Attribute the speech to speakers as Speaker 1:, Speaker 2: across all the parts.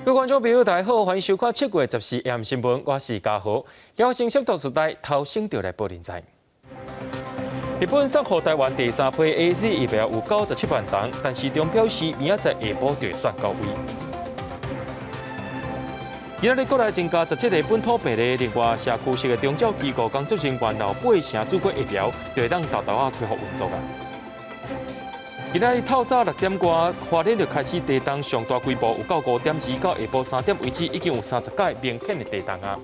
Speaker 1: 各位觀眾朋友，大家好，歡迎收看7月14 AM 新聞，我是嘉豪。今日先讀時代頭先就來報您知。日本送予台灣第三批 AZ 疫苗有97萬筒，陳時中表示明仔載下晡就會送到位。今仔日國內增加17例本土病例，另外社區式的長照機構工作人員有八成注過疫苗，就會當沓沓仔恢復運作啊。今仔日透早6點外，花蓮就開始地動上大規模，有到5.2到下晡3點為止，已經有30個明顯的地動啊。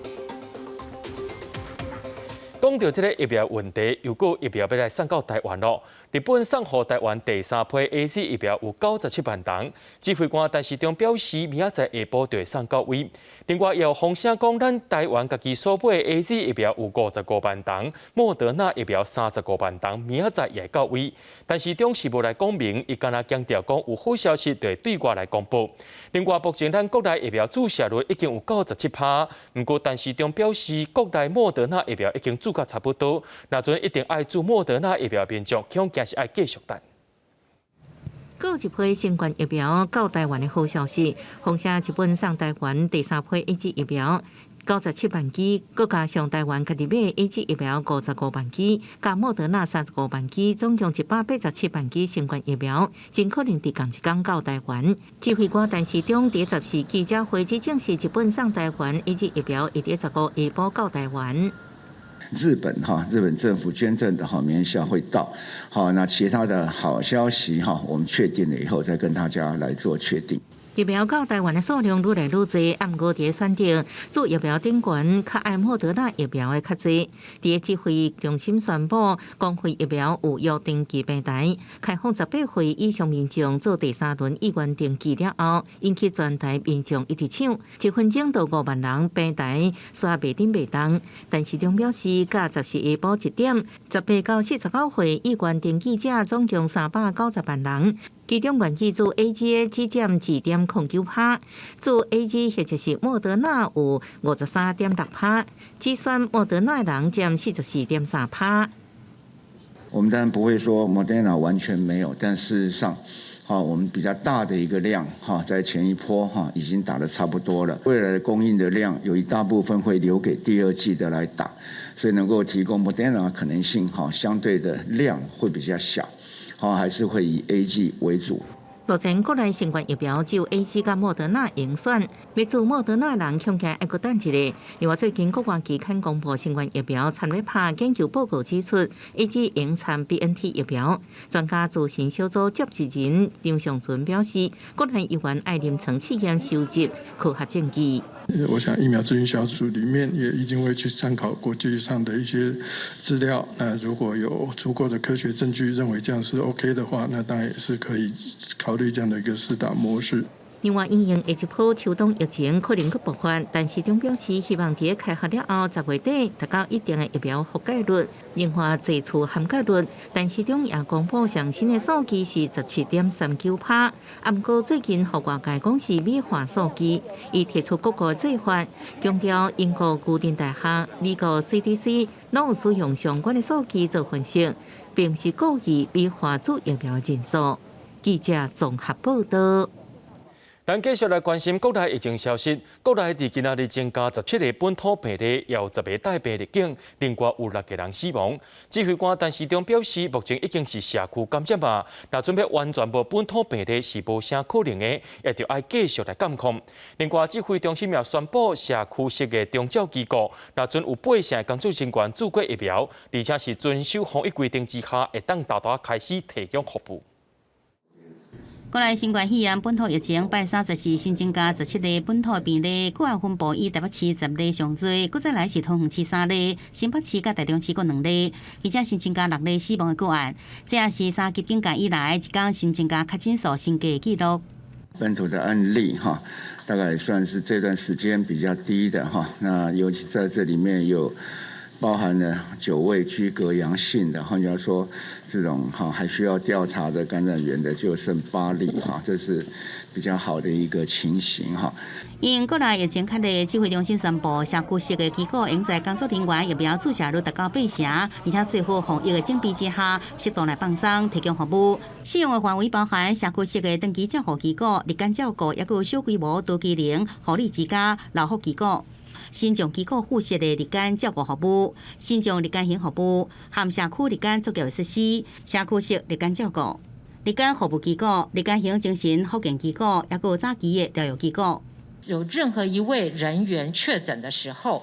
Speaker 1: 講到這个疫苗問題，又閣疫苗欲來送到台灣囉。日本送予台灣第三批 AZ 疫苗有97萬筒，指揮官陳時中表示，明仔載下晡就會送到位。另外，也有風聲講，咱台灣家己所買的 AZ 疫苗有55萬筒，莫德納疫苗35萬筒，明仔載也會到位。陳時中是無來講明，伊干焦強調講有好消息就會對外來公布。另外，目前咱國內疫苗注射率已經有97趴，毋過陳時中表示，國內莫德納疫苗已經注甲差不多，若陣一定愛注莫德納疫苗民眾，恐驚是愛繼續等。
Speaker 2: 閣一批新冠疫苗到台灣的好消息，風聲日本送台灣第三批 AZ 疫苗97萬劑，閣加上台灣家己買 AZ 疫苗55萬劑，加莫德納35萬劑，總共187萬劑新冠疫苗，真可能佇仝一工到台灣。指揮官陳時中佇14記者會只證實日本送台灣 AZ 疫苗會佇15下晡到台灣。
Speaker 3: 日本哈，日本政府捐贈的哈，明天下午會到，好，那其他的好消息哈，我們確定了以後再跟大家來做確定。
Speaker 2: 疫苗到台灣的數量愈來愈濟，毋過佇選擇注疫苗頂懸，較愛莫德納疫苗的較濟。佇指揮中心宣布，公費疫苗有約登記平台開放18歲以上民眾做第三輪意願登記了後，引起全台民眾一直搶，一分鐘就5萬人，平台煞袂頂袂動。陳時中表示，佮14下晡1點，18到49歲意願登記者總共390萬人。其中願意注 AZ 的只佔2.09趴，注 AZ 或者是莫德納有53.6趴，只選莫德納的人佔44.3趴。
Speaker 3: 我們當然不會說莫德納完全沒有，但事實上，哈，我們比較大的一個量，哈，在前一波哈已經打得差不多了。未來的供應的量有一大部分會留給第二劑的來打，所以能夠提供莫德納可能性，哈，相對的量會比較小。好，還是會以 AZ 為主。
Speaker 2: 目前國內新冠疫苗只有 AZ 佮莫德納會選，欲注莫德納人恐驚愛閣等一下。另外，最近國外期刊公布新冠疫苗參咧拍研究報告指出，AZ 會參 BNT 疫苗。專家諮詢小組召集人張尚存表示，國內猶原愛臨床試驗收集科學證據。
Speaker 4: 我想疫苗諮詢小組裡面也一定會去參考國際上的一些資料。那如果有足夠的科學證據認為這樣是 OK 的話，那當然也是可以考慮這樣的一個施打模式。
Speaker 2: 另外，因應下一波秋冬疫情可能閣爆發，陳時中表示，希望佇開學了後10月底達到一定的疫苗覆蓋率，另外濟處涵蓋率。陳時中也公布上新的數據是17.39趴，毋過最近予外界講是美化數據，伊提出各個做法，強調英國牛津大學、美國 CDC 攏有使用相關的數據做分析，並毋是故意美化注疫苗人數。記者綜合報道。
Speaker 1: 咱繼續來關心國內疫情消息。國內佇今仔日增加17例本土病例，也有10個帶病入境，另外有六個人死亡。指揮官陳時中表示，目前已經是社區感染啊，若準備完全無本土病例是無啥可能的，也著愛繼續來監控。另外，指揮中心也宣布，社區式的長照機構，若陣有八成工作人員注過疫苗，而且是遵守防疫規定之下，會當沓沓開始提供服務。
Speaker 5: 國內新冠肺炎本土疫情拜三14新增加17例本土病例，個案分布以台北市10例上濟，閣再來是桃園市三例，新北市佮台中市各兩例，而且新增加六例死亡的個案，這也是三級警戒以來一工新增加確診數新低紀錄。
Speaker 3: 本土的案例哈，大概算是這段時間比較低的哈。那尤其在這裡面有包含了9位居隔陽性的，換句話說，這種哈還需要調查的感染源的就剩8例哈，這是比較好的一個情形哈。
Speaker 5: 因國內疫情較熱，指揮中心宣布，社區式的機構應在工作人員疫苗注射率達到八成，而且做好防疫的準備之下，適當來放鬆提供服務。適用的範圍包含社區式的長期照護機構、日間照顧，抑閣有小規模多機能護理之家、老福機構。身障機構附設的日間照顧服務、身障日間型服務、含社區日間作業的設施、社區式日間照顧、日間服務機構、日間型精神復健機構，抑閣有早期的療育機構。
Speaker 6: 有任何一位人員確診的時候，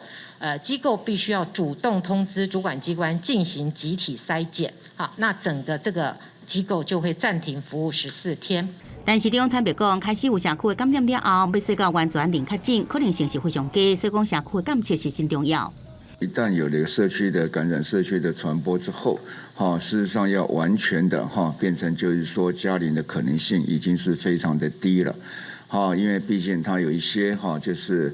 Speaker 6: 機構必須要主動通知主管機關進行集體篩檢，好，那整個這個機構就會暫停服務14天。
Speaker 5: 但是中坦白講，開始有社區的感染了後，欲做到完全零確診，可能性是非常低，所以講社區的監測是真重要。
Speaker 3: 一旦有了社區的感染、社區的傳播之後，哈，事實上要完全的哈變成就是說加零的可能性已經是非常的低了，哈，因為畢竟它有一些哈就是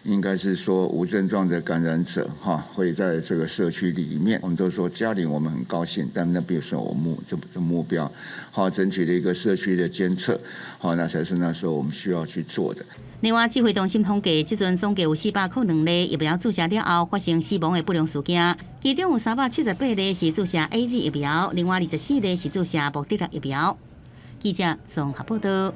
Speaker 3: 應該是說無症狀的感染者哈會在這個社區裡面，我們都說加零我們很高興，但那並不是我目這這目標，好，整體的一個社區的監測，好，那才是那時候我們需要去做的。
Speaker 5: 另外，指揮中心統計，這陣總計有402例疫苗注射了後發生死亡的不良事件，其中有378例是注射 AZ 疫苗，另外24例是注射莫德納疫苗。記者綜合報道。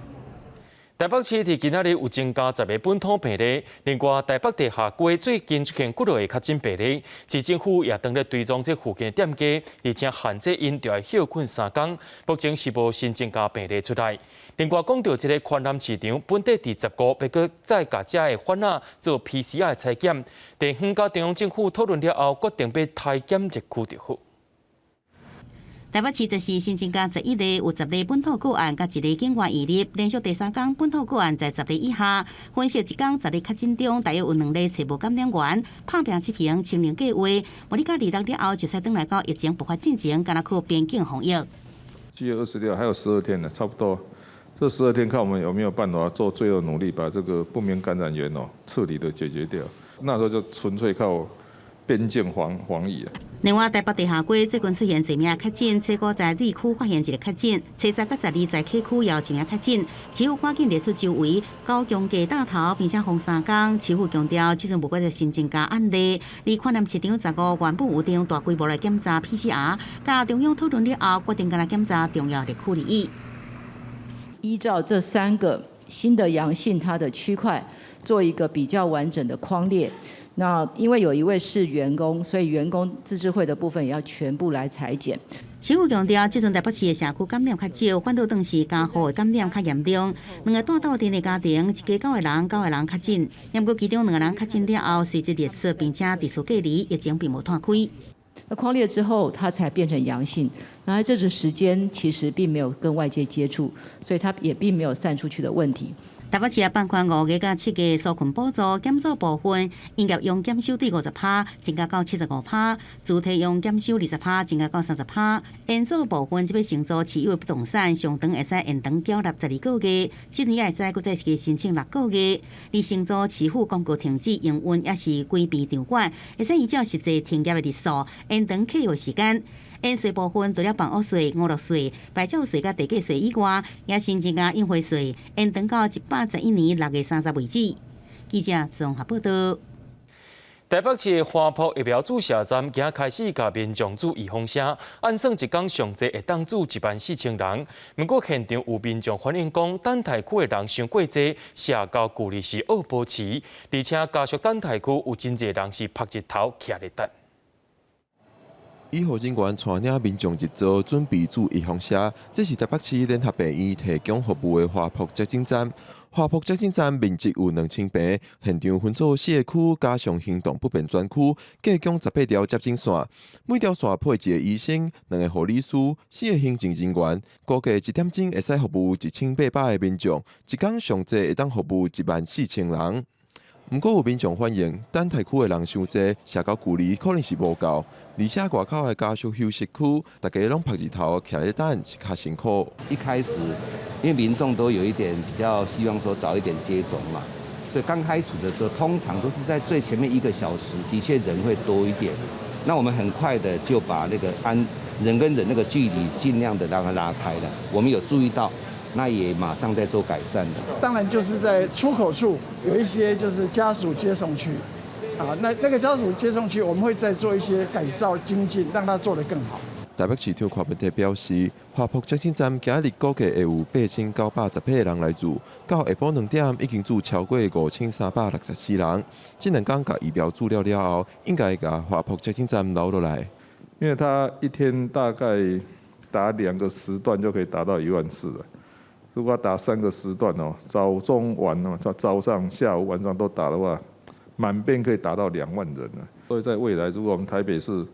Speaker 1: 台北市佇今仔日有增加10個本土病例，另外台北地下街最近出現幾落個確診病例，市政府也當咧追蹤這附近的店家，而且限制𪜶著愛歇睏3工。目前是無新增加病例出來。另外講到這个寬南市場，本地佇15欲閣再共遮的販仔做 PCR 採檢，地方佮中央政府討論了後，決定欲篩檢熱區就好。
Speaker 5: 台北市這是新增加11例，有10例本土個案，佮1例境外移入，連續第三工本土個案在十例以下。分析一工10例確診中，大約有兩例揣無感染源，拍拚執行清零計劃。無你到26了後，就使轉來到疫情爆發進前，敢若靠邊境防疫。
Speaker 7: 7月26還有12天呢，差不多。這十二天看我們有沒有辦法做最後努力，把這個不明感染源哦徹底的解決掉。那時候就純粹靠邊境防疫啊。
Speaker 5: 另外，台北地下街最近出現濟名確診，初五在二區發現一个確診，初十佮12在北區也有一名確診。市府趕緊列出周圍高雄街大頭，並且封三工。市府強調，這陣無閣再新增加案例。而寬南市場15原本有定大規模來檢查 PCR，佮中央討論了後，決定干焦檢查重要的區域。
Speaker 8: 依照這三個新的陽性，它的區塊做一個比較完整的匡列。那因為有一位是員工，所以員工自治會的部分也要全部來採檢。
Speaker 5: 市府強調，這陣台北市的社區感染較少，反倒當是家戶的感染較嚴重。兩个蹛鬥陣的家庭，一家九個人，九個人確診。毋過其中兩個人確診了後，隨即列出，並且佇厝隔離，疫情並無湠開。
Speaker 8: 那匡列之後，它才變成陽性。然後這個時間其實並沒有跟外界接觸，所以它也並沒有散出去的問題。
Speaker 5: 台北市也放寬5月佮7月紓困補助減租部分，營業用減收對50%，增加到75%；主體用減收20%，增加到30%。延租部分，這欲承租持有的不動產，上長會使延長繳納12個月，這陣也會使閣再去申請6個月。而承租市府公告停止營運，抑是關閉場館，會使依照實際停業的日數延長契約時間。延稅部分，除了房屋稅、娛樂稅、牌照稅佮地價稅以外，也新增加印花稅，延長到111年6月30為止。記者綜合報道。
Speaker 1: 台北市的華埠疫苗注射站，今開始共民眾注預防針，按算一工上濟會當注1萬4千人。毋過現場有民眾反映講，等待區的人傷過濟，社交距離是愛保持，而且家屬等待區有真濟人是曝日頭徛咧等。
Speaker 9: 醫護人員帶領民眾入座，準備注預防針。這是台北市聯合病院提供服務的華埠接種站。華埠接種站面積有2000坪，現場分做四個區，加上行動不便專區，計共18條接種線。每條線配一個醫生、兩個護理師、四個行政人員，估計一點鐘會使服務1800個民眾，一工上濟會當服務1萬4千人。毋過有民眾反映，等待區的人傷濟，社交距離可能是無夠，而且外口的家屬休息區，大家攏曝日頭徛咧等，是較辛苦。
Speaker 10: 一開始，因為民眾都有一點比較希望說早一點接種嘛，所以剛開始的時候，通常都是在最前面一個小時，的確人會多一點。那我們很快的就把那個安人跟人那個距離盡量的讓它拉開了。我們有注意到，那也馬上在做改善的。
Speaker 11: 當然就是在出口處有一些就是家屬接送區，啊，那個家屬接送區，我們會再做一些改造精進，讓它做得更好。
Speaker 9: 台北市長柯文哲表示，華埠接種站今日估計會有8918個人來注，到下晡2點已經注超過5364人。這兩工共疫苗注了了後，應該共華埠接種站留落來。
Speaker 7: 因為他一天大概打兩個時段就可以達到1萬4了。如果打三個時段哦，早中晚哦，早上、下午、晚上都打的話，滿遍可以達到2萬人了。所以在未來，如果我們台北市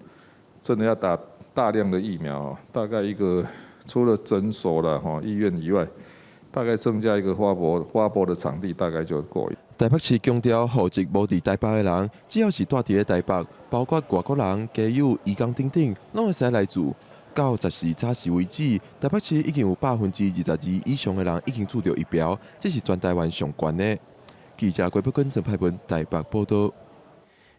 Speaker 7: 真的要打大量的疫苗，大概一個除了診所了哈醫院以外，大概增加一個花博的場地，大概就夠。
Speaker 9: 台北市強調，戶籍無佇台北的人，只要是蹛佇咧台北，包括外國人、家友、移工等等，攏會使來注。到14早時為止，台北市已經有22%以上的人已經注著疫苗，這是全台灣上懸的。記者郭寶根、鄭派文台北報道。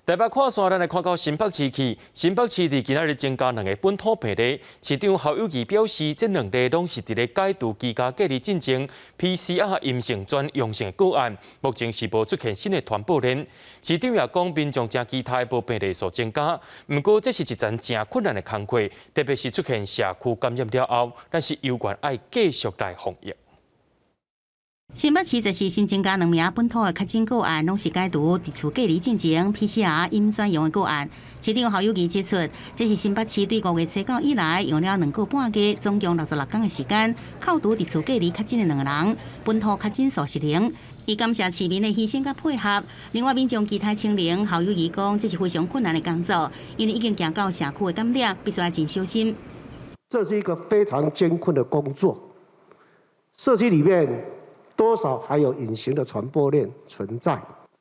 Speaker 1: 台北看煞，咱來看到新北市去。新北市佇今仔日增加兩个本土病例，市長侯友宜表示，這兩例攏是佇咧解除居家隔離進前 PCR 陰性轉陽性的個案，目前是無出現新的傳播鏈。市長也講，民眾誠期待無病例數增加，毋過這是一層誠困難的工課，特別是出現社區感染了後，咱是猶原愛繼續來防疫。
Speaker 5: 新北市就是新增加兩名本土的確診個案，攏是解除佇厝隔離進前 PCR 陰轉陽的個案。市長侯友宜指出，這是新北市對5月初9以來用了2個半月，總共66工的時間，扣除佇厝隔離確診的兩個人，本土確診數是零。伊感謝市民的犧牲佮配合。另外，民眾期待清零，侯友宜講這是非常困難的工作，因為已經行到社區的感染，必須愛真小心。
Speaker 12: 這是一個非常艱困的工作，社區裡面多少還有隱形的傳播鏈存在，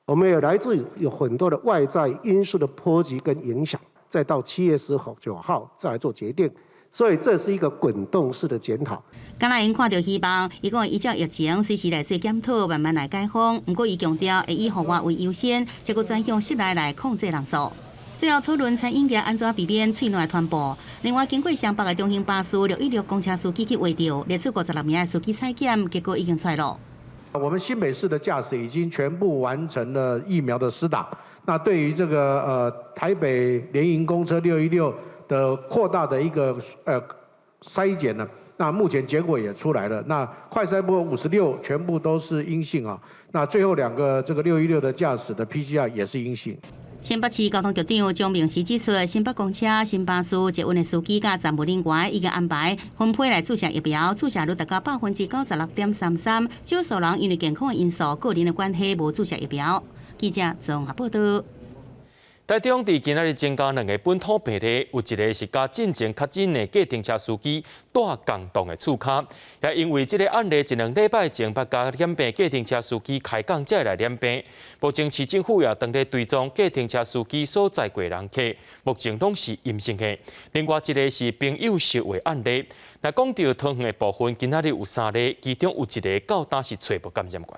Speaker 12: 我們也來自有很多的外在因素的波及跟影響，再到7月19號再來做決定，所以這是一個滾動式的檢討。
Speaker 5: 敢若𪜶看著希望，伊講依照疫情隨時來做檢討，慢慢來解封。毋過伊強調會以戶外為優先，這閣轉向室內來控制人數。最後討論餐飲業按怎避免喙瀾傳播。另外，經過雙北的中興巴士616公車司機去畫著，列出56名的司機採檢，結果已經出來囉。
Speaker 13: 我們新北市的駕駛已經全部完成了疫苗的施打。那對於這個台北聯營公車616的擴大的一個篩檢呢，那目前結果也出來了。那快篩部56全部都是陰性啊。那最後兩個這個616的駕駛的 PCR 也是陰性。
Speaker 5: 新北市交通局長張明時指出，新北公車、新巴士、捷運的司機佮站務人員已經安排分批來注射疫苗，注射率達到96.33%。少數人因為健康的因素、個人的關係無注射疫苗。記者綜合報道。
Speaker 1: 台中佇今仔日增加兩个本土病例，有一个是佮進前確診的計程車司機蹛仝棟的厝跤，也因為這个案例，一兩禮拜前捌共染病計程車司機開講才會來染病。目前市政府也當咧追蹤計程車司機所載過人客，目前攏是陰性的。另外一个是朋友相話案例，若講著桃園的部分，今仔日有三例，其中有一个到今是揣無感染源。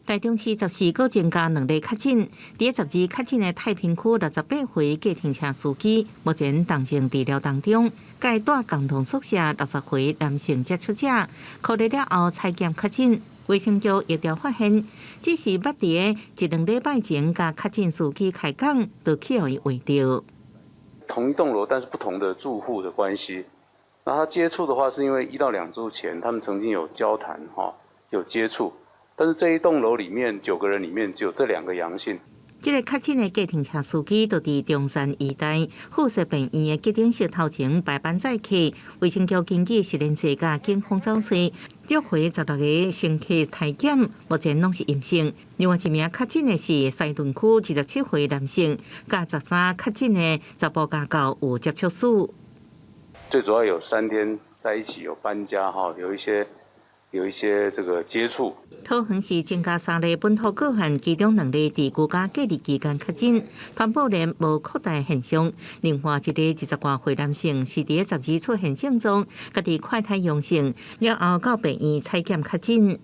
Speaker 2: 台中市14閣增加兩例確診，佇12確診的太平區68歲計程車司機，目前重症治療當中。共蹛仝棟宿舍60歲男性接觸者，隔離了後採檢確診，衛生局疫調發現，只是捌佇一兩禮拜前共確診司機開講，就去予伊畫著。
Speaker 14: 同一棟樓，但是不同的住戶的關係。那他接觸的話，是因為1到2週前，他們曾經有交談，哈，有接觸。但是這一棟樓裡面9個人裡面只有這兩個陽性。
Speaker 2: 這个確診的計程車司機，就佇中山醫大附設病院的急診室頭前排班載客。衛生局根據實聯制佮警方走勢，召回16个乘客採檢，目前攏是陰性。另外一名確診的是西屯區27歲男性，佮13確診的查埔家狗有接觸史。
Speaker 14: 最主要有3天在一起，有搬家哈，有一些這個接觸。
Speaker 2: 桃園市增加三例本土個案，其中兩例佇居家隔離期間確診，傳播鏈無擴大現象。另外一个20外歲男性是佇12出現症狀，家己快篩陽性，了後到病院採檢確診。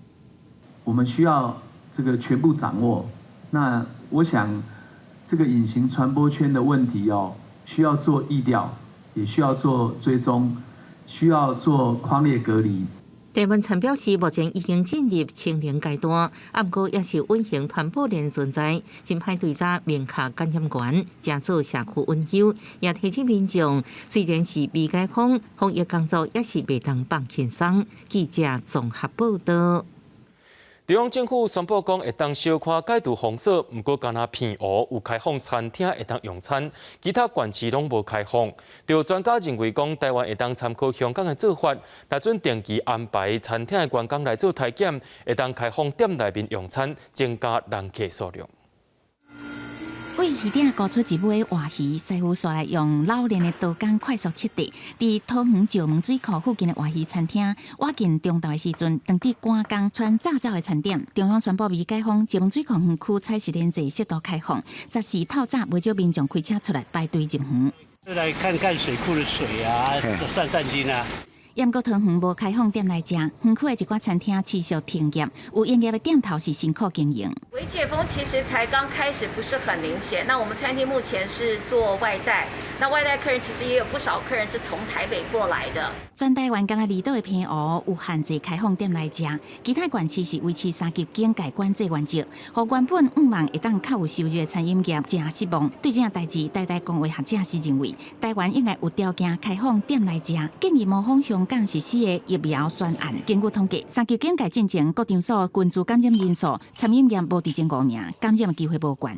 Speaker 15: 我們需要這個全部掌握，那我想這個隱形傳播圈的問題哦，需要做疫調，也需要做追蹤，需要做匡列隔離。
Speaker 2: 鄭文燦表示，目前已經進入清零階段，毋過也是隱形傳播鏈存在，真歹追查明確感染源，誠做社區隱憂，也提醒民眾，雖然是未解封，防疫工作也是袂當放輕鬆。記者綜合報導。
Speaker 1: 中央政府宣布講，會當小可解除封鎖，毋過干焦澎湖有開放餐廳會當用餐，其他縣市攏無開放。有專家認為講，台灣會當參考香港的做法，若準定期安排餐廳的員工來做篩檢，會當開放店內面用餐，增加人客數量。
Speaker 16: 對魚頂高出一尾活魚，師傅煞來用老練的刀工快速切塊。佇桃園石門水庫附近的活魚餐廳，倚近中晝的時陣，當地趕工傳炸走的餐點。中央宣布未解封，石門水庫園區採實聯制適度開放，十四透早袂少民眾開車出來排隊入園。
Speaker 17: 來看看水庫的水啊，散散心啊。
Speaker 16: 毋過桃園無開放店內食，園區的一寡餐廳持續停業，有營業的店頭是辛苦經營。
Speaker 18: 微解封其實才剛開始，不是很明顯。那我們餐廳目前是做外帶，那外帶客人其實也有不少客人是從台北過來的。
Speaker 16: 全台灣干焦離島的澎湖有限制開放店內食，其他縣市是維持三級警戒管制原則，予原本向望會當較有收入的餐飲業誠失望。對這項代誌，台大公衛學者是認為，台灣應該有條件開放店內食，建議模仿香港實施的疫苗專案。根據統計，三級警戒進前，各場所群聚感染人數，餐飲業無佇前五名，感染機會無懸。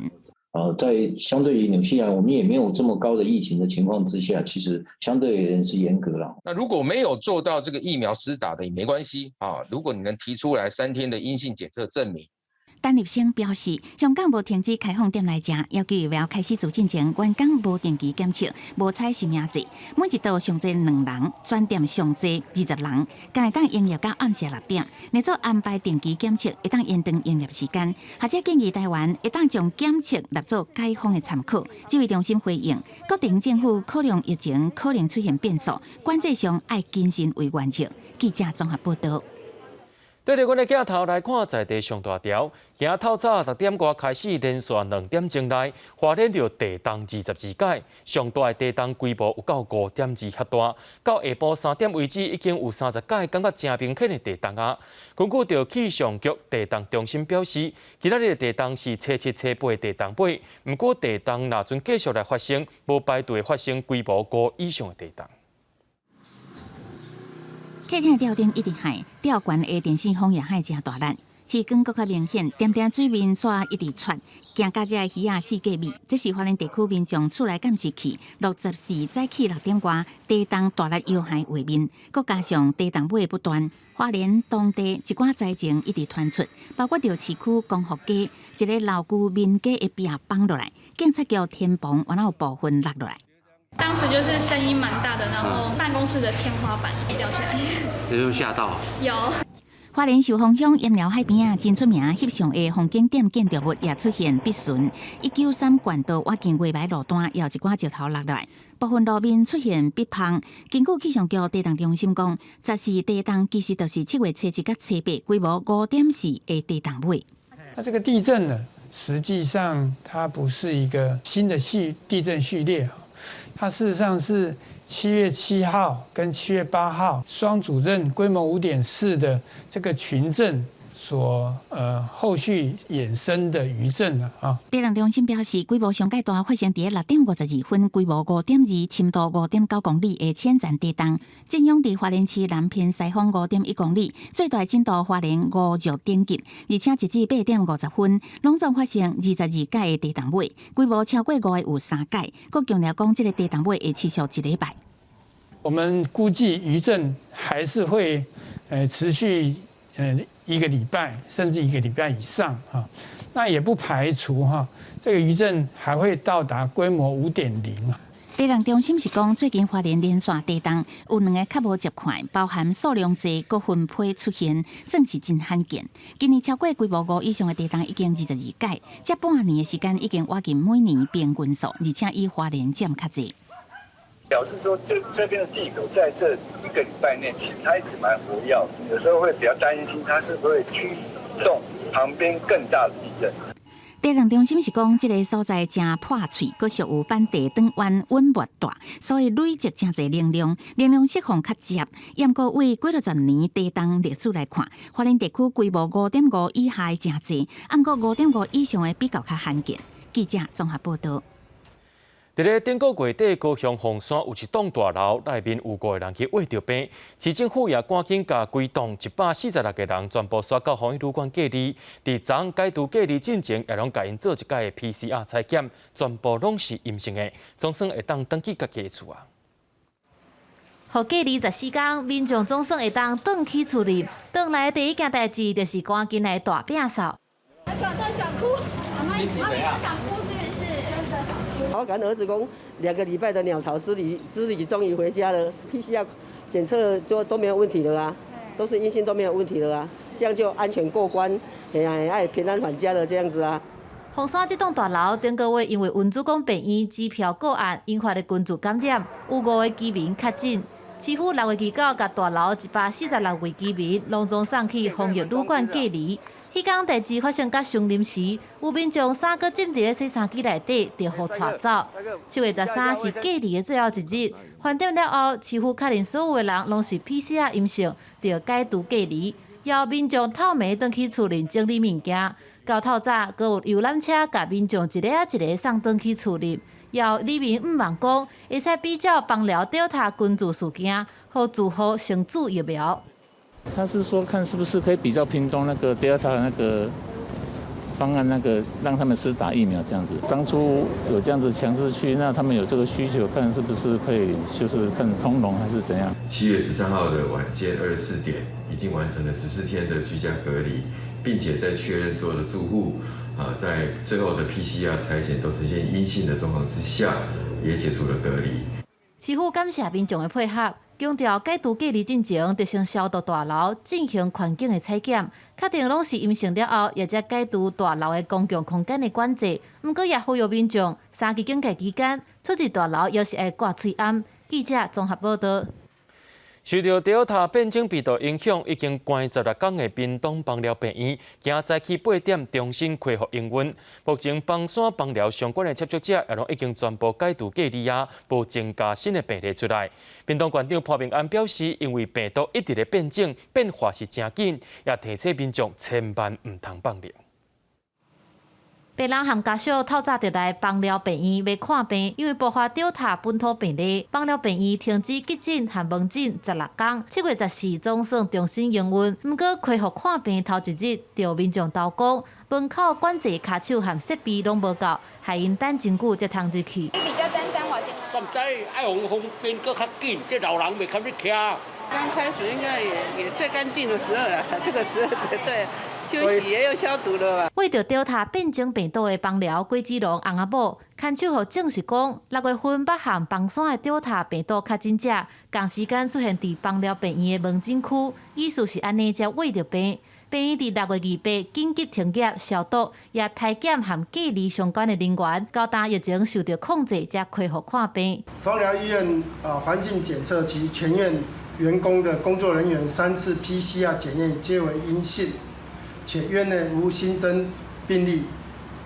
Speaker 19: 在相對於紐西蘭，我們也沒有這麼高的疫情的情況之下，其實相對而言是嚴格了。
Speaker 20: 那如果沒有做到這個疫苗施打的也沒關係啊，如果你能提出來3天的陰性檢測證明。
Speaker 16: 陳立生表示，香港無停止開放店內食，要求疫苗開始做進前，員工無定期檢測，無採實名制，每一桌上濟兩人，全店上濟20人，敢會當營業到暗時6點。若做安排定期檢測，會當延長營業時間。學者建議台灣會當將檢測納做解封的參考。指揮中心回應，各地政府考量疫情可能出現變數，管制上愛謹慎為原則。記者綜合報導。
Speaker 1: 對著阮的鏡頭來看，在地上大條，今仔透早6點外開始，連續2點鐘內，花蓮著地動22擺，上大的地動規模有到5.2遐大。到下晡3點為止，已經有30擺感覺誠明顯的地動啊。根據著氣象局地動中心表示，今仔日的地動是初七、初八地動尾，毋過地動若陣繼續來發生，無排除會發生規模五以上的地動。
Speaker 16: 客廳吊燈一直響，吊懸的電線風也響誠大力，魚光閣較明顯，點點水面煞一直竄，行到遮的魚仔四界覕。這是花蓮地區民眾厝內監視器，64早起6點外，地動大力搖晃畫面，閣加上地動尾不斷，花蓮當地一寡災情一直傳出，包括著市區光復街一个老舊民家的壁崩落來，警察局天棚原來有部分落落來。
Speaker 21: 當時就是聲音蠻大的，然後辦公室的天花板掉下來。
Speaker 22: 有沒有嚇到？
Speaker 21: 有。
Speaker 16: 花蓮壽豐鄉鹽寮海邊仔真出名翕相的風景點建築物也出現破損。193縣道倚近月台路段也有一寡石頭落來，部分路面出現壁縫。根據氣象局地動中心講，十四地動其實就是7月初七佮初八規模5.4的地動尾。
Speaker 23: 那這個地震呢，實際上它不是一個新的序地震序列。它事實上是7月7號跟7月8號雙主震規模5.4的這個群震所後續衍生的餘震啊。
Speaker 16: 地動中心表示，規模上蓋大發生佇6點52分，規模5.2、深度5.9公里的淺層地動，震央佇花蓮市南偏西方5.1公里，最大震度花蓮五級等級，而且截至8點50分，攏總發生22擺的地動尾，規模超過五的有三擺，閣強調講這个地動尾會持續一禮拜。
Speaker 23: 我們估計餘震還是會持續一個禮拜，甚至一個禮拜以上哈。那也不排除哈，這個餘震還會到達規模5.0啊。
Speaker 16: 地動中心是講，最近花蓮連續地動有兩个較無習慣，包含數量濟、閣分批出現，算是真罕見。今年超過規模五以上的地動已經22擺，這半年的時間已經倚近每年平均數，而且以花蓮佔較濟。
Speaker 24: 表示說這邊的地殼在這一個禮拜內，其實它一直蠻活躍，有時候會比較擔心它是不是會驅動旁邊更大的地震。
Speaker 16: 地震中心是講，這个所在誠破碎，閣屬有板地轉彎穩脈大，所以累積誠濟能量，能量釋放較捷。毋過為幾若十年地動歷史來看，花蓮地區規模5.5以下的誠濟，毋過5.5以上的比較較罕見。記者綜合報導。
Speaker 1: 佇咧頂個月底，高雄鳳山有一棟大樓內面有五個人去穢著病，市政府也趕緊共規棟146個人全部徙到防疫旅館隔離。佇昨昏解除隔離進前，也攏共𪜶做一擺 PCR 採檢，全部攏是陰性的，總算會當轉去家己的厝啊。
Speaker 3: 予隔離14工，民眾總算會當轉去厝裡。轉來第一件代誌就是趕緊來大摒掃。
Speaker 4: 想哭，媽媽，媽咪想哭是不是？
Speaker 6: 我跟兒子講，2個禮拜的鳥巢之旅終於回家了，PCR 檢測就都沒有問題了啊，都是陰性都沒有問題了啊，這樣就安全過關，哎呀，愛平安返家了這樣子啊。
Speaker 3: 鳳山這棟大樓頂個月因為溫主公病院支票個案引發的群聚感染，有五个居民確診。市府6月29共大樓146位居民攏總送去防疫旅館隔離。彼工代誌發生甲傷臨時，有民眾衫閣浸佇咧洗衫機內底，就予帶走。7月13是隔離的最後一日，盤點了後，市府確認所有的人攏是 PCR 陰性，就解除隔離。予民眾透暝轉去厝裡整理物件，到透早，閣有遊覽車共民眾一个仔一个送轉去厝裡。予里民向望講，會使比照枋寮 Delta 群聚事件，予住戶先注疫苗。
Speaker 22: 他是說，看是不是可以比較屏東那個 Delta 那個方案，那個讓他們施打疫苗這樣子。當初有這樣子強制去，那他們有這個需求，看是不是可以，就是看通融還是怎樣。
Speaker 9: 7月13號的晚間24點，已經完成了14天的居家隔離，並且在確認所有的住戶啊，在最後的 PCR 採檢都呈現陰性的狀況之下，也解除了隔離。
Speaker 3: 市府感謝民眾的配合。強調解除隔離進前，就先消毒大樓，進行環境的採檢，確定攏是陰性了後，也才解除大樓的公共空間的管制。毋過也呼籲民眾，三級警戒期間出入大樓，猶是愛掛喙罨。記者綜合報導。
Speaker 1: 受著 Delta 變種病毒影響，已經關16工的屏東枋寮病院，今早起8點重新恢復營運。目前枋山枋寮相關的接觸者也攏已經全部解除隔離啊，無增加新的病例出來。屏東縣長潘孟安表示，因為病毒一直咧變種，變化是誠緊，也提醒民眾千萬毋通放任。
Speaker 3: 病人和家屬透早就來枋寮病院欲看病，因為爆發 Delta 本土病例，枋寮病院停止急診和門診16工。7月14總算重新營運，毋過恢復看病頭一日，就民眾投訴，門口管制跤手和設備攏無夠，害𪜶等真久才通入去。
Speaker 25: 比較單單話
Speaker 26: 站在愛方方便，閣較緊，這老人袂堪得徛。
Speaker 27: 剛開始應該也最乾淨的時候了，這個時候對。休息也有消毒了吧？
Speaker 3: 為著 Delta 變種病毒的枋寮鬼子龍翁仔某，牽手予證實講，6月份北韓枋山的 Delta 病毒確診者，仝時間出現佇枋寮病院的門診區，意思是按呢才穢著病。病院佇6月28緊急停業消毒，也篩檢和隔離相關的人員，到今疫情受著控制，才恢復看病。
Speaker 11: 枋寮醫院啊，環境檢測及全院員工的工作人員三次 PCR 檢驗皆為陰性。且院內無新增病例，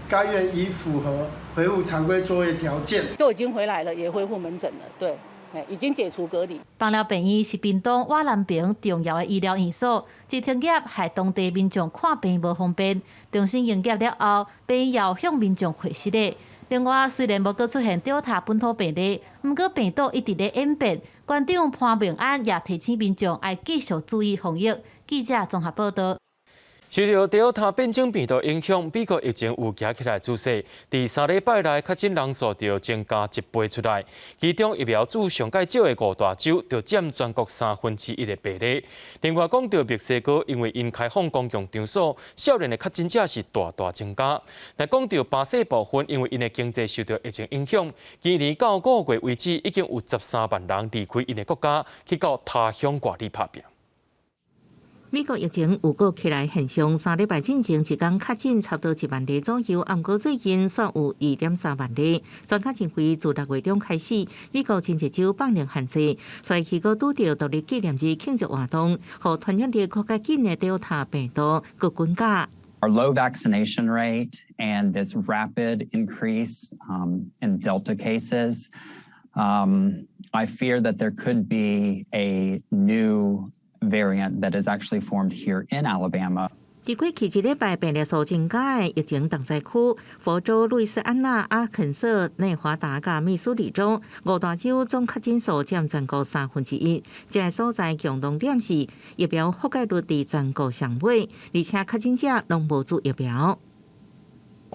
Speaker 11: 該院已符合恢復常規作業條件。
Speaker 27: 都已經回來了，也恢復門診了，對，已經解除隔離。
Speaker 3: 枋寮病院是屏東瓦南平重要的醫療院所，一停業害當地民眾看病無方便。重新營業了後，病院又向民眾解釋咧。另外，雖然無閣出現 Delta 本土病例，毋過病毒一直咧演變。縣長潘孟安也提醒民眾愛繼續注意防疫。記者綜合報導。
Speaker 1: 受著 Delta 變種病毒影響，美國疫情有行起來趨勢。佇3禮拜內確診人數就增加一倍出來，其中疫苗注上蓋少的五大州就佔全國1/3的病例。另外講著墨西哥，因為𪜶開放公共場所，少年的確診者是大大增加。若講著巴西部分，因為𪜶的經濟受著疫情影響，今年到5月為止，已經有13萬人離開𪜶的國家，去到他鄉外裡拍拚。
Speaker 2: 美國疫情有閣起來現象，3禮拜進前一工確診差不多1萬例左右，毋過最近煞有2.3萬例。專家認為，自6月中開始，美國真濟州放寬限制，所以去閣拄著獨立紀念日慶祝活動，予傳染力閣較緊的 Delta 病毒閣滾加。
Speaker 5: Our low vaccination rate and this rapid increase in Delta cases, I fear that there could be a new variant that is actually formed here in Alabama.
Speaker 2: 佇過去一禮拜病例數增加的疫情重災區，佛州、路易斯安那、阿肯色、內華達佮密蘇里州五大州總確診數佔全國1/3。這个所在共同點是疫苗覆蓋率佇全國上尾，而且確診者攏無注疫苗。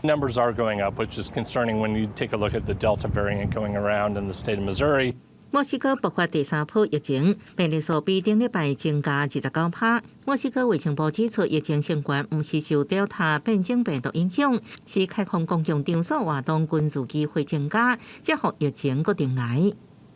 Speaker 7: Numbers are going up, which is concerning when you take a look at the Delta variant going around in the state of Missouri.
Speaker 2: 墨西哥爆發第三波疫情，病例數比頂禮拜增加29%。墨西哥衛生部指出，疫情升懸毋是受 Delta 變種病毒影響，是開放公共場所活動群聚機會增加，才予疫情閣重來。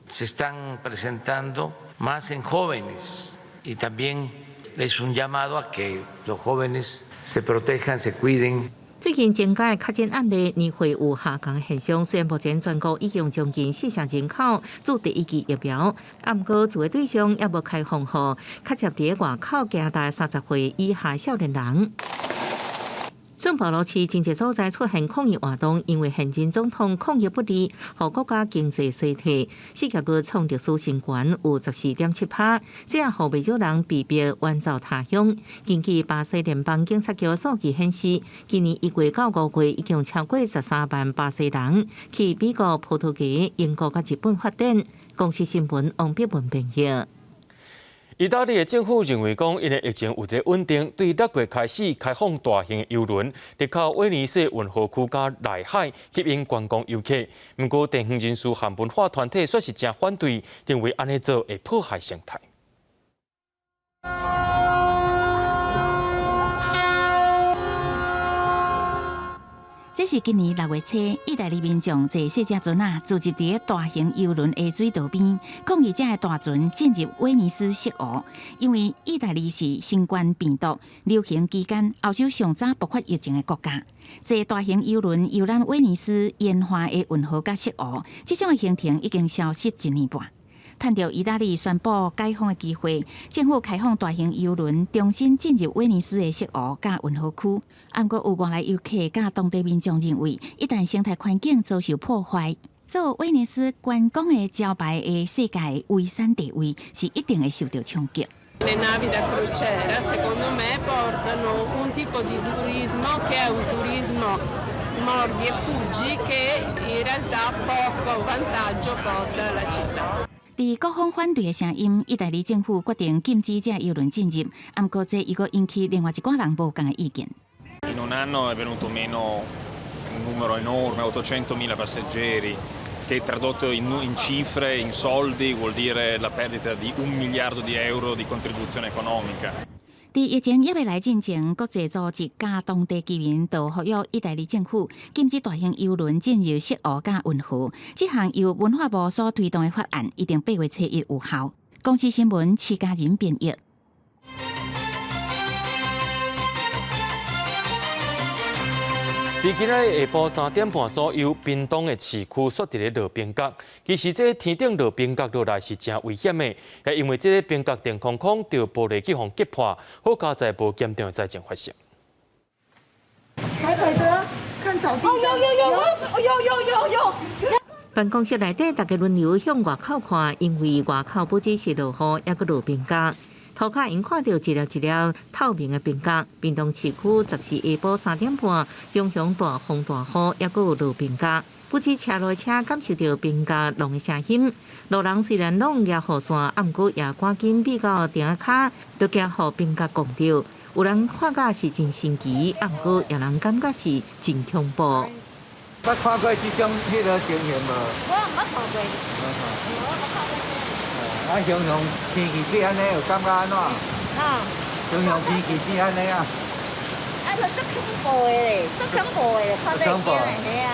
Speaker 8: Se están presentando más en jóvenes y también es un llamado a que los jóvenes se protejan, se cuiden.
Speaker 2: 最近增加的確診案例年歲有下降現象，雖然目前全國已經將近4成人口注第一劑疫苗，毋過注的對象猶無開放予較捷佇外口行大30歲以下少年人。聖保羅市真濟所在出現抗議活動，因為現任總統抗疫不力，予國家經濟衰退，失業率創歷史新高，有14.7%，這也予袂少人被迫遠走他鄉。根據巴西聯邦警察局數據顯示，今年1月到5月已經超過13萬巴西人去美國、葡萄牙、英國佮日本發展。公視新聞王碧文編譯。
Speaker 1: 意大利的政府認為講，𪜶的疫情有佇穩定，對6月開始開放大型的郵輪，入口威尼斯運河區佮內海，吸引觀光遊客。毋過，地方人士和文化團體煞是誠反對，認為按呢做會破壞生態。
Speaker 16: 這是今年6月初，意大利民眾坐細隻船仔，聚集佇大型郵輪的水道邊，抗議這个大船進入威尼斯瀉湖。因為意大利是新冠病毒流行期間歐洲上早爆發疫情的國家，坐大型郵輪遊覽威尼斯沿岸的運河佮瀉湖，這種的行程已經消失一年半。趁著意大利宣布解封的機會，政府開放大型郵輪重新進入威尼斯的瀉湖佮運河區。毋過有外來遊客佮當地民眾認為，一旦生態環境遭受破壞，做威尼斯觀光的招牌的世界遺產地位是一定會受到衝擊。
Speaker 27: Le navi da crociera secondo me portano un tipo di turismo che è un turismo mordi e fuggi che in realtà poco vantaggio porta alla città.
Speaker 16: 佇各方反對的聲音，意大利政府決定禁止這郵輪進入。毋過這又閣引起另外一掛人無仝的意見。
Speaker 10: In un anno è venuto meno un numero enorme, 800.000 passeggeri, che tradotto in cifre, in soldi, vuol dire la perdita di 1 miliardo di euro di contribuzione economica.
Speaker 16: 佇疫情猶未來進前，國際組織佮當地居民都呼籲意大利政府禁止大型郵輪進入瀉湖佮運河。這項由文化部所推動的法案，一定8月初一有效。公視新聞徐家仁編譯。
Speaker 1: 佇今仔日下晡3點半左右，屏東的市區煞佇咧落冰角。其實這天頂落冰角落來是誠危險的，也因為這个冰角電空空，著玻璃去予擊破，好佳哉無嚴重的災情發生。
Speaker 4: 台北的看草地。哦，有有有有有有有。
Speaker 2: 辦公室內底，大家輪流向外口看，因為外口不只是落雨，猶閣落冰角。塗跤𪜶看著一粒一粒透明的冰角。屏東市區14下晡3點半，雄雄大風大雨，猶閣有落冰角。不止車路車感受著冰角隆的聲音。路人雖然攏舉雨傘，毋過也趕緊避到埕仔跤，都驚予冰角摃著。有人看甲是真神奇，毋過也人感覺是真恐怖。
Speaker 12: 捌看過這種彼个情形無？
Speaker 4: 我毋捌看過。
Speaker 12: 啊，常常天氣變按呢，有感覺按怎？
Speaker 4: 啊。
Speaker 12: 常常天氣變按呢啊。
Speaker 4: 啊，就足恐怖的咧，足恐怖的，看這驚的，嘿啊。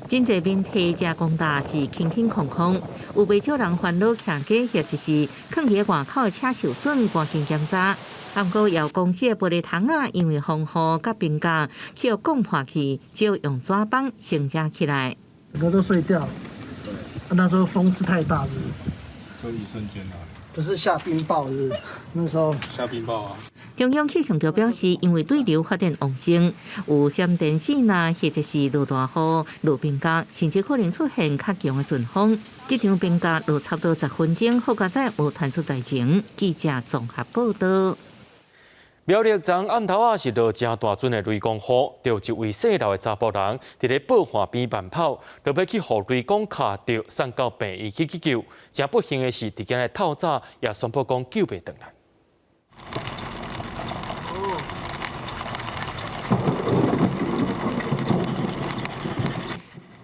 Speaker 2: 真濟面體遮廣大是空空空空，有袂少人煩惱徛街或者是囥佇外口的車受損，趕緊檢查。毋過有公司的玻璃窗仔，因為風雨佮冰角去予摃破去，只好用紙板承遮起來。
Speaker 11: 整個都碎掉。那時候風勢太大，是不是？
Speaker 13: 就一瞬間啊！
Speaker 11: 不是下冰雹，是不是？那時候
Speaker 13: 下冰雹啊！
Speaker 2: 中央氣象局表示，因為對流發展旺盛，有閃電線啊，或者是落大雨、落冰雹，甚至可能出現較強的陣風。這場冰雹落差不多10分鐘，好佳哉無傳出災情。記者綜合報道。
Speaker 1: 苗栗昨暗頭仔是落誠大陣的雷公雨，著一位姓劉的查埔人佇咧布岸邊慢跑，著欲去予雷公敲著，送到病院去急救。誠不幸的是，佇今日透早也宣布講救袂轉來。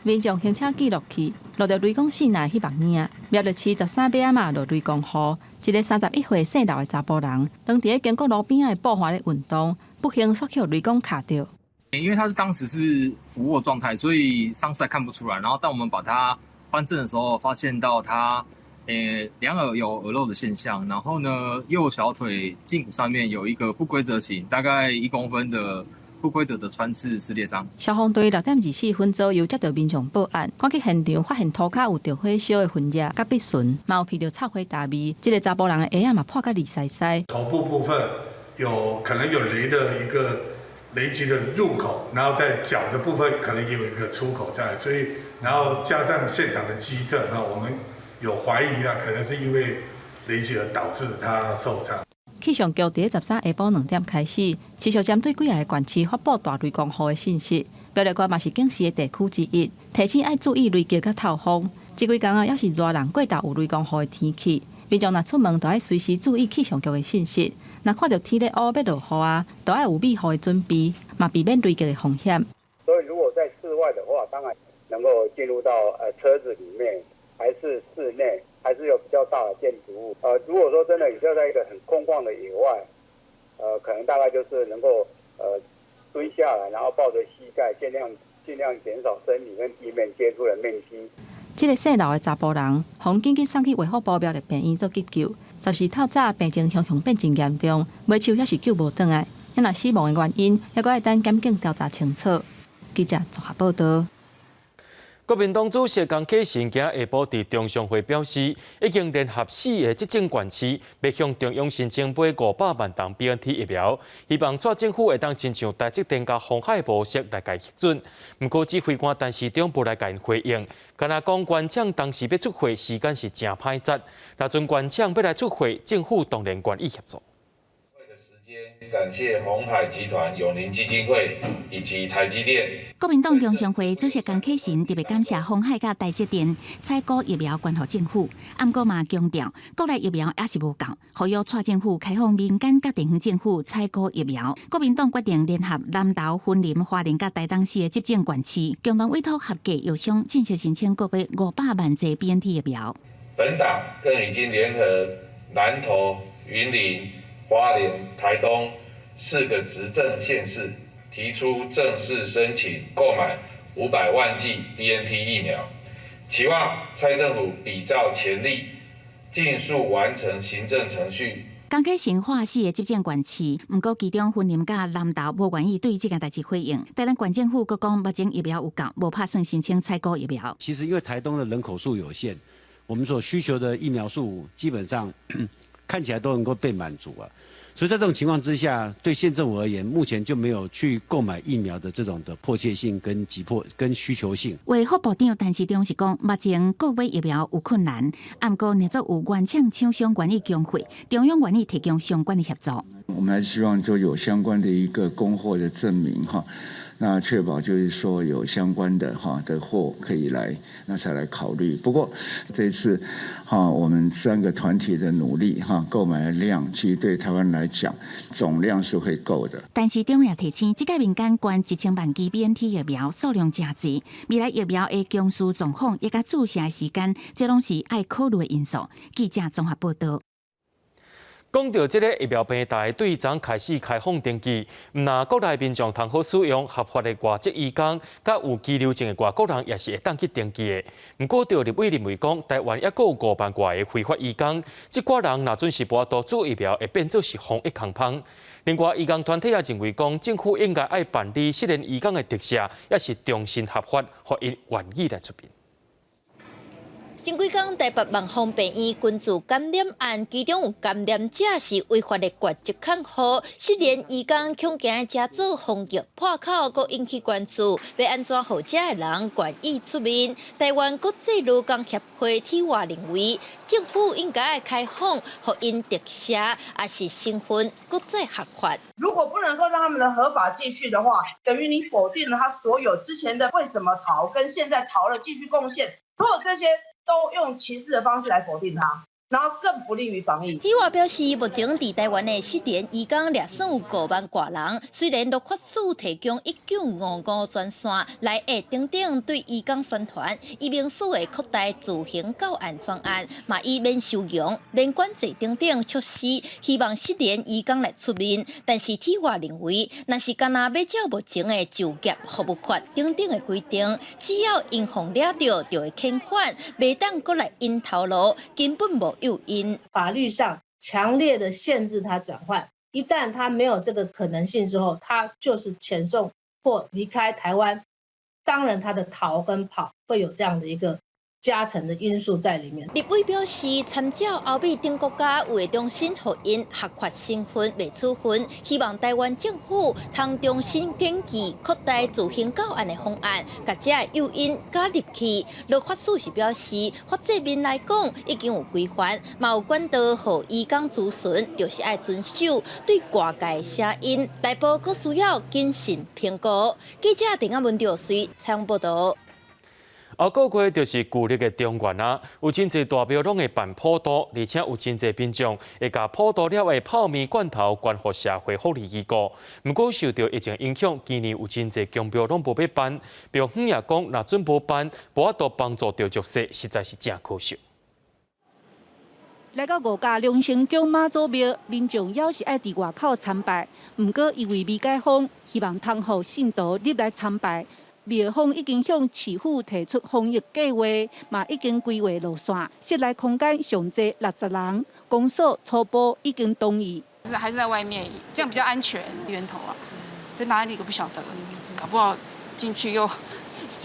Speaker 13: 民眾行車記錄器錄著雷公死難彼目影，苗栗市13尾仔嘛落雷公雨，一個31歲姓劉的查埔人，當佇咧經過路邊仔的布岸咧運動，不幸煞予雷公敲著。
Speaker 14: 因為他是當時是俯臥狀態，所以傷勢看不出來。然後當我們把他翻正的時候，發現到他兩耳有耳漏的現象，然後呢右小腿脛骨上面有一個不規則形，大概1公分的不規則的穿刺撕裂傷。
Speaker 13: 消防隊6點24分左右接到民眾報案，趕去現場發現塗跤有著火燒的痕跡，佮鼻唇，嘛有聞著臭火焦味。這個查埔人的鞋仔嘛破甲離西西。
Speaker 15: 頭部部分有可能有雷的一個雷擊的入口，然後在腳的部分可能也有一個出口在，所以然後加上現場的跡證，那我們有懷疑啦，可能是因為雷擊而導致他受傷。
Speaker 13: 氣象局佇咧13下晡2點開始，持續針對幾个縣市發布大雷公雨的信息。苗栗縣嘛是警示的地區之一，提醒愛注意雷擊佮透風。這幾工啊，猶是熱人過頭有雷公雨的天氣，民眾若出門，就愛隨時注意氣象局的信息。若看著天咧烏欲落雨啊，就愛有避雨的準備，嘛避免雷擊的風險。
Speaker 17: 所以如果在室外的話，當然能夠進入到車子裡面，還是室內。還是有比較大的建築物，如果說真的你就在一個很空曠的野外，可能大概就是能夠蹲下來，然後抱着膝蓋，盡量減少身體跟地面接觸的面積。
Speaker 13: 這個姓劉的查埔人，予緊緊送去衛福部苗栗病院做急救，10時透早病情雄雄變真嚴重，尾手猶是救無轉來，若死亡的原因，猶閣愛等檢警調查清楚。記者綜合報道。
Speaker 1: 國民黨主席江啟臣今下晡佇中常會表示，已經聯合四个執政縣市，欲向中央申請買500萬劑 BNT 疫苗，希望蔡政府會當親像台積電佮鴻海模式來共批准。毋過指揮官陳時中無來共𪜶回應，敢若講原廠當時欲出貨時間是誠歹節，若陣原廠欲來出貨，政府當然願意協助。
Speaker 18: 感謝鴻海集團、永齡基金會以及台積電。
Speaker 16: 國民黨中常會主席江啟臣特別感謝鴻海佮台積電採購疫苗捐予政府，毋過嘛強調國內疫苗猶是無夠，呼籲蔡政府開放民間佮地方政府採購疫苗。國民黨決定聯合南投、雲林、花蓮佮台東四个執政縣市，共同委託合格藥商正式申請購買500萬劑 BNT 疫苗。
Speaker 18: 本黨更已經聯合南投、雲林、花蓮、台東四個執政縣市，提出正式申請購買500萬劑 BNT 疫苗，期望蔡政府比照前例，盡速完成行政程序。
Speaker 16: 江啟臣喊四个執政縣市，毋過其中雲林佮南投無願意對這件代誌回應。台南縣政府閣講目前疫苗有夠，無拍算申請採購疫苗。
Speaker 19: 其實因為台東的人口數有限，我們所需求的疫苗數基本上看起來都能夠被滿足啊。所以在這種情況之下，對縣政府而言，目前就沒有去購買疫苗的這種的迫切性、跟急迫、跟需求性。
Speaker 16: 衛福部長陳時中是講，目前購買疫苗有困難，毋過若做有原廠廠商願意供貨，中央願意提供相關的協助。
Speaker 25: 我們還是希望就有相關的一個供貨的證明哈，那確保就是說有相關的哈的貨可以來，那才來考慮。不過這一次哈，我們三個團體的努力哈，購買的量其實對台灣來講總量是會夠的。
Speaker 16: 陳時中也提醒，這屆民間捐1000萬劑 BNT 疫苗數量誠濟，未來疫苗的供需狀況以及注射的時間，這攏是愛考慮的因素。記者綜合報道。
Speaker 1: 講著這个疫苗平台對昨開始開放登記，毋但國內民眾通好使用合法的外籍移工，佮有居留證的外國人也是會當去登記的。毋過，著立委認為講，台灣猶閣有5萬外个非法移工，這寡人若準是無法度注疫苗，會變做是防疫空縫。另外，移工團體也認為講，政府應該愛辦理失聯移工的特赦，抑是重新合法，予𪜶願意來出面。
Speaker 6: 前幾工台北萬芳病院群聚感染案，其中有感染者是違法的絕食抗議，失聯移工恐驚這做防疫破口，閣引起關注，欲按怎予這的人願意出面？台灣國際勞工協會體外認為，政府應該開放，予𪜶特赦，抑是身份閣再合法。
Speaker 9: 如果不能夠讓他們的合法繼續的話，等於你否定了他所有之前的為什麼逃，跟現在逃了繼續貢獻，所有這些都用歧視的方式來否定他，然後更不利於防疫。
Speaker 6: 體外表示，目前佇台灣的失聯移工掠算有5萬外人，雖然律法署提供1955專線來下等等對移工宣傳，移民署會擴大自行到案專案，嘛以免收容、免管制等等措施，希望失聯移工來出面。但是體外認為，若是干焦欲照目前的就業服務法等等的規定，只要𪜶予掠著，就會遣返，袂當閣來𪜶頭路，根本無誘因。
Speaker 20: 法律上強烈的限制他轉換，一旦他沒有這個可能性之後，他就是遣送或離開台灣。當然，他的逃跟跑會有這樣的一個加成的因素在裡面。
Speaker 6: 立委表示，參照歐美等國家有的重新予𪜶合法身份袂處分，希望台灣政府通重新檢視擴大自行到案的方案，共這个誘因加入去。律法署是表示，法制面來講已經有規範，嘛有管道予移工諮詢，就是愛遵守對外界的聲音，內部閣需要謹慎評估。記者鄭亞文吊水採訪報導。
Speaker 1: 後個月就是舊曆的中元啊，有真濟大廟攏會辦普渡，而且有真濟民眾會共普渡了的泡麵罐頭捐予社會福利機構。毋過受著疫情影響，今年有真濟宮廟攏無欲辦。廟方也講，若準無辦，無法度幫助著弱勢，實在是誠可惜。
Speaker 21: 來到五甲龍生宮媽祖廟，民眾猶是愛佇外口參拜，毋過因為未解封，希望通予信徒入來參拜。廟方已經向市府提出防疫計劃，嘛已經規劃路線，室內空間上濟60人，公所初步已經同意。
Speaker 22: 還是在外面，這樣比較安全。源頭啊，在哪裡都不曉得，搞不好進去又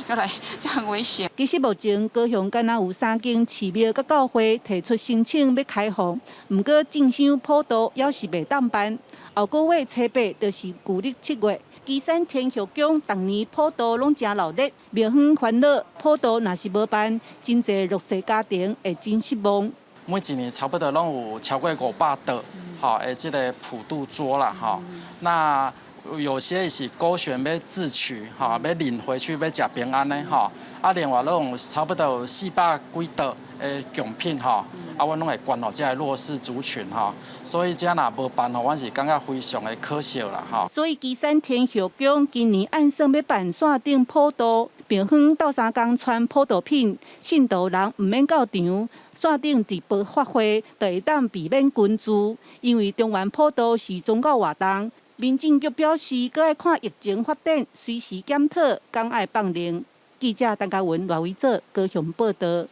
Speaker 22: 要來，這樣很危險。
Speaker 21: 其實目前高雄敢若有三間寺廟佮教會提出申請欲開放，毋過進香普渡猶是袂當辦。後個月初八就是舊曆7月。旗山天后宮逐年普渡攏誠鬧熱，廟方煩惱普渡若是無辦，真濟弱勢家庭會真失望。
Speaker 23: 每一年差不多攏有超過500桌，吼的這个普渡桌啦，吼。那有些是勾選欲自取，吼，欲領回去欲食平安的，吼。啊，另外攏有差不多有400幾桌的貢品，吼。啊，阮攏會捐予這个弱勢族群，吼。所以這若無辦吼，阮是感覺非常的可惜啦，吼。
Speaker 21: 所以旗山天后宮今年按算欲辦線頂普渡，廟方鬥相共傳普渡品，信徒人毋免到場，線頂直播法會，就會當避免群聚。因為中元普渡是宗教活動，民政局表示，閣愛看疫情發展，隨時檢討，敢愛放令。記者陳嘉文、賴維哲高雄報導。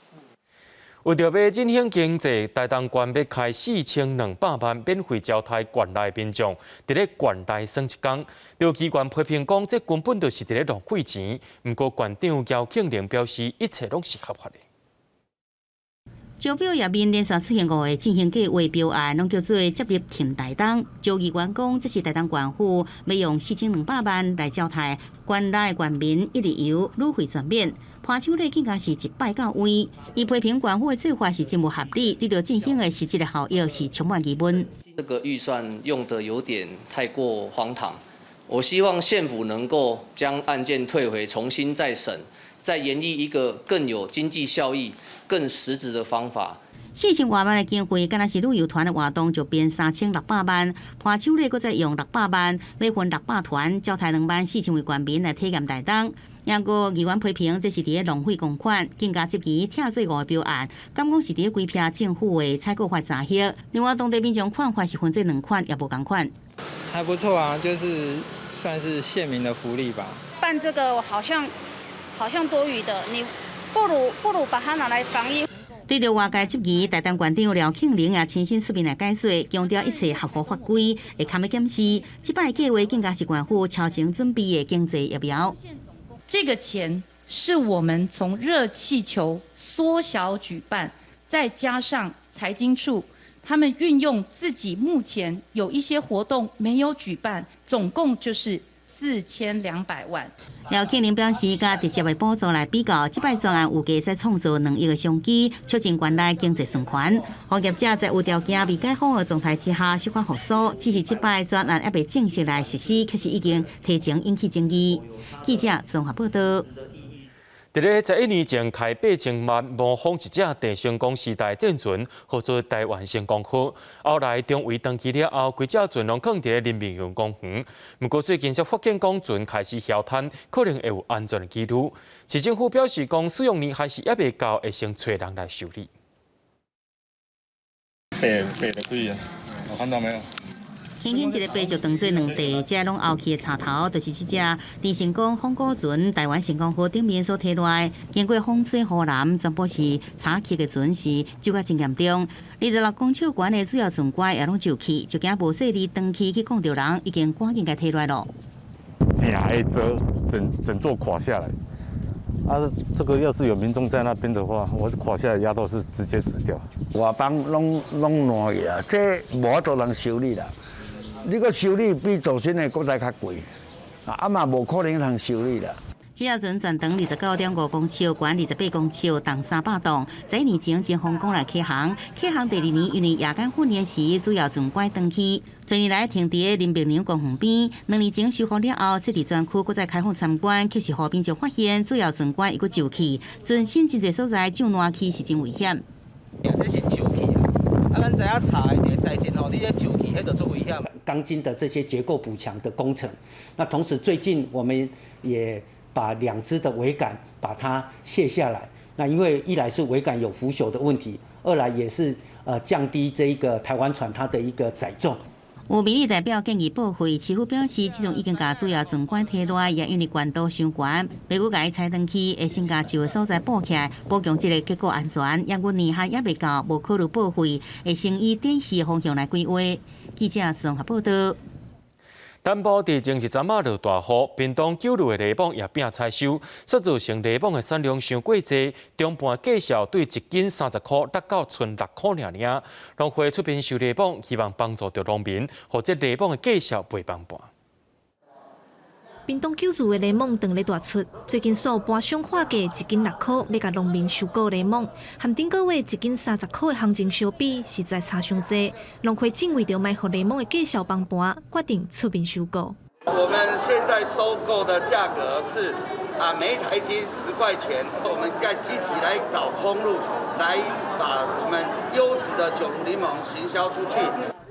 Speaker 1: 為著欲振興經濟，台東縣欲開4200萬免費招待縣內民眾，佇咧縣內耍一工。著議員批評講，這根本就是佇咧浪費錢。毋過縣長姚慶鈴表示，一切攏是合法的。
Speaker 16: 招標頁面連續出現五个振興計畫標案，攏叫做接入停台東。趙議員講，這是台東縣府欲用4200萬來招待縣內縣民一日遊，旅費全免。伴手禮更加是一擺到位。伊批評縣府的做法是真無合理，對著振興的實質的效益是充滿疑問。
Speaker 24: 這個預算用得有點太過荒唐，我希望縣府能夠將案件退回，重新再審，再研議一個更有經濟效益、更實質的方法。
Speaker 16: 4000外萬的經費，敢若是旅遊團的活動就變3600萬，伴手禮閣再用600萬，欲分600團，招待2萬4千位縣民來體驗台東。毋過議員批評這是佇咧浪費公款，更加質疑拆做五个標案，敢講是佇咧規避政府的採購法查核。另外，當地民眾看法是分做兩款，也無仝款。
Speaker 28: 還不錯啊，就是算是縣民的福利吧。
Speaker 29: 辦這個好像多餘的，你不如把它拿來防疫。
Speaker 16: 對著外界質疑，台東縣長廖慶鈴也親身出面來解說，強調一切合乎法規，會堪欲檢視。這擺計劃更加是縣府超前準備的經濟疫苗。
Speaker 30: 這個錢
Speaker 3: 是我們從熱氣球縮小舉辦，再加上財經處，他們運用自己目前有一些活動沒有舉辦，總共就是4200萬。
Speaker 2: 廖慶林表示，佮直接的補助來比較，這擺專案預計會創造2億的商機，促進縣內經濟循環。予業者在有條件未解封的狀態之下，小可復甦。只是這擺專案猶未正式來實施，卻是已經提前引起爭議。記者綜合報道。
Speaker 1: 佇咧11年前開8000萬模仿一隻鄭成功時代戰船，號做台灣成功號。後來中圍斷去了後，規隻船攏囥佇咧林明雄公園。毋過最近才發現講船開始消攤，可能會有安全的疑慮。市政府表示講，使用年限是猶未到，會先揣人來修理。
Speaker 4: 白白的開啊，有看到沒有？
Speaker 2: 輕輕一个白石當做兩塊，這攏凹去的插頭，就是這隻鄭成功仿古船台灣成功號頂面所提來。經過風吹雨淋，全部是柴漆的船是鏽甲真嚴重。26公尺懸的主要船棺也攏舊去，就驚無細膩斷去去摃著人，已經趕緊共提來咯。
Speaker 4: 頂會折，整整座垮下來。啊，這個要是有民眾在那邊的話，我垮下來壓到是直接死掉。
Speaker 5: 外房攏攏爛去啊，這無法度人修理啦。你閣修理比做新的閣再較貴，啊嘛無可能通修理啦。
Speaker 2: 這隻船全長29.5公尺，懸28公尺，重300噸。11年前真風港來啟航，啟航第二年因為夜間訓練時主要船棺斷去，多年來停佇咧林明良公園邊。2年前修復了後，設佇專區閣再開放參觀，卻是河邊就發現主要船棺又閣舊去，船身真濟所在上爛去是真危險。
Speaker 7: 這是舊去啊！啊，咱知影查的一个災情吼，你這舊去，彼就足危險。
Speaker 8: 鋼筋的這些結構補強的工程，那同時最近我們也把兩支的桅杆把它卸下來。那因為一來是桅杆有腐朽的問題，二來也是降低這一個台灣船它的一個載重。
Speaker 2: 有民意代表建議報廢，市府表示，這陣已經共主要船棺提落來，也因為懸度傷懸，袂閣共伊拆斷去，會先共舊的所在補起來，保強這個結構安全。猶閣年限猶未到，無考慮報廢，會先以短時的方向來規劃。記者綜合報道。
Speaker 1: 南部佇前一陣仔落大雨，屏東九如的檸檬也變採收，煞造成檸檬的產量傷過濟，中盤價數對一斤30箍達到賰6箍爾爾。農會出面收檸檬，希望幫助著農民，予這檸檬的價數袂崩盤。
Speaker 10: 屏東九如的檸檬當咧大出，最近所有盤商喊價一斤6箍，欲共農民收購檸檬，和頂個月一斤30箍的行情相比，實在差傷濟。農會正為著莫予檸檬的價數崩盤，決定出面收購。
Speaker 12: 我們現在收購的價格是啊，每台斤10塊錢。我們在積極來找通路，來把我們優質的九如檸檬行銷出去。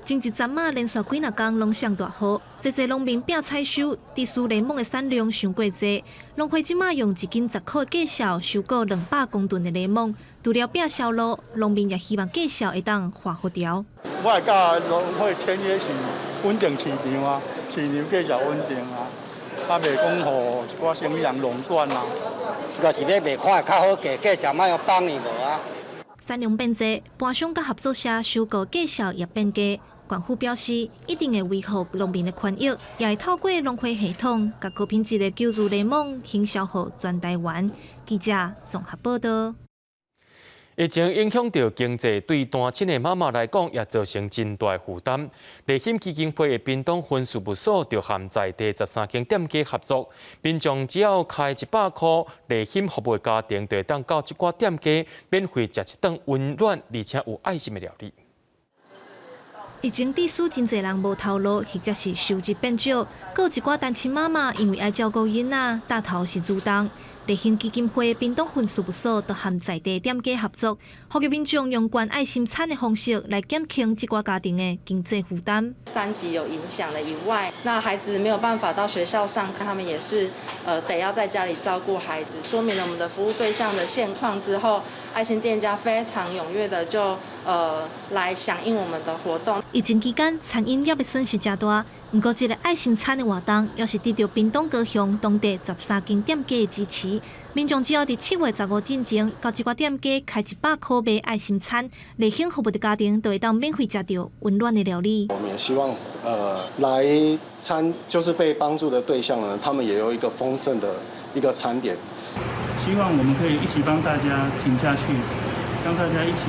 Speaker 10: 前一陣仔連續幾若工攏上大雨，濟濟農民拼採收，致使檸檬的產量傷過濟。農會這馬用一斤10箍的價數收購200公噸的檸檬，除了拼銷路，農民也希望價數會當緩和調。
Speaker 26: 我會佮農會簽約是穩定市場啊，市場價數穩定啊，啊袂講予一寡生意人壟斷啊。
Speaker 27: 就是欲賣看會較好價，價數莫予放伊無啊。
Speaker 10: 產量變濟，盤商佮合作社收購價數也變低。縣府表示，一定會維護農民的權益，也會透過農會系統，共高品質的九如檸檬行銷予全台灣。記者綜合報道。
Speaker 1: 疫情影響著經濟，對單親的媽媽來講，也造成真大負擔。麗馨基金會的屏東分事務所就和在地13間店家合作，民眾只要開100箍麗馨服務家庭，就會當到這寡店家免費食一頓溫暖而且有愛心的料理。
Speaker 10: 疫情致使真濟人無頭路，或者是收入變少，閣有一寡單親媽媽因為愛照顧囡仔，擔頭是負重。麗馨基金會屏東分事務所就和在地店家合作，呼籲民眾用捐愛心餐的方式來減輕這寡家庭的經濟負擔。
Speaker 30: 三級有影響了以外，那孩子沒有辦法到學校上課，他們也是得要在家裡照顧孩子。說明了我們的服務對象的現況之後，愛心店家非常踴躍的就來響應我們的活動。
Speaker 10: 疫情期間，餐飲業的損失誠大，毋過這个愛心餐的活動，也是得著屏東高雄當地13間店家的支持。民眾只要佇7月15進前，到這寡店家開100箍買愛心餐，麗馨服務的家庭就會當免費食著溫暖的料理。
Speaker 31: 我們也希望，來餐就是被幫助的對象呢，他們也有一個豐盛的一個餐點。
Speaker 9: 希望我們可以一起幫大家挺下去，讓大家一起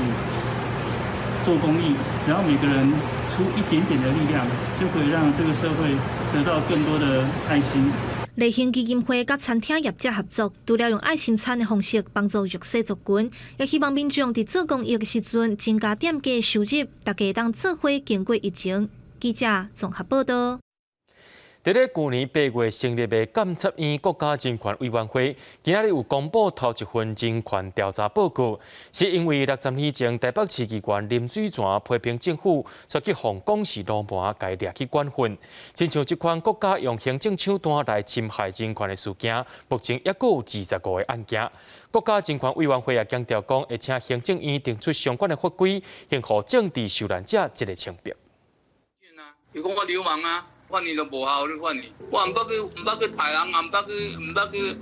Speaker 9: 做公益，只要每個人出一點點的力量，就可以讓這個社會得到更多的愛心。
Speaker 10: 麗興基金會佮餐廳業者合作，除了用愛心餐的方式幫助弱勢族群，也希望民眾佇做公益的時陣增加店家收入，大家會當做伙經過疫情。記者綜合報道。
Speaker 1: 佇咧舊年8月成立的監察院國家人權委員會，今仔日有公布頭一份人權調查報告，是因為60年前台北市議員林水泉批評政府，煞去予講是流氓，共掠去管訓。親像這款國家用行政手段來侵害人權的事件，目前猶閣有25個案件。國家人權委員會也強調講，會請行政院定出相關的法規，還予政治受難者一個清白。
Speaker 11: 伊講我流氓啊！判你都無效，你判你，我毋捌去，毋捌去刣人，也毋捌去，毋捌去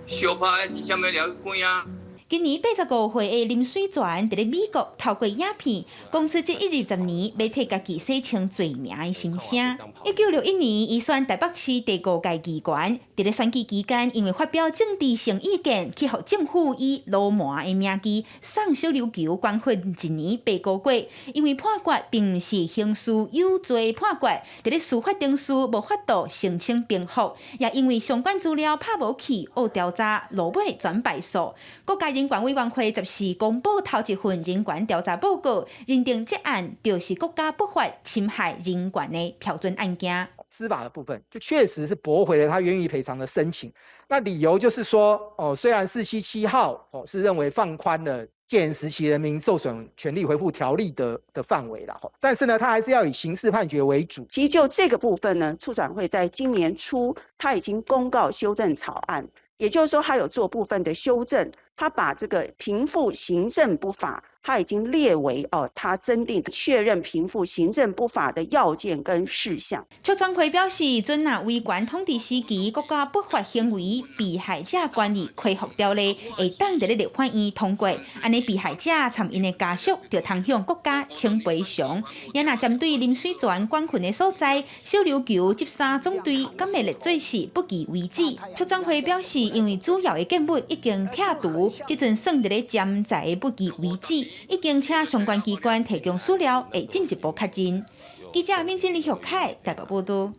Speaker 11: 相拍，是啥物掠去關啊？
Speaker 13: 今年85歲的林水泉，佇咧美國透過影片講出這20年欲替家己洗清罪名的心聲。1961年，伊選台北市第五屆議員，佇咧選舉期間，因為發表政治性意見，去予政府以流氓的名義送小琉球關訓一年八個月。因為判決並毋是刑事有罪判決，佇咧司法程序無法度申請平復，也因為相關資料拍無去，學調查落尾轉敗訴。國家人權委員會14公布頭一份人權調查報告，認定這案就是國家不法侵害人權的標準案件。
Speaker 14: 司法的部分就確實是駁回了他願意賠償的申請。那理由就是說，哦，雖然477號哦是認為放寬了戒嚴時期人民受損權利恢復條例的範圍啦，但是呢，他還是要以刑事判決為主。
Speaker 15: 其實就這個部分呢，促轉會在今年初，他已經公告修正草案，也就是說，他有做部分的修正，他把這個平復行政不法，他已經列為哦，他增訂確認平復行政不法的要件跟事項。
Speaker 13: 促轉會表示，準若維權統治時期國家不法行為被害者權利恢復條例會當佇咧立法院通過，按呢被害者參𪜶的家屬就通向國家請賠償。也若針對林水泉管訓的所在，小琉球執三總隊敢會列做是不義遺址？促轉會表示，因為主要的建物已經拆除，這陣算佇咧潛在的不義遺址。已經請相關機關提供資料，會進一步確認。記者免經李玉凱台北報道。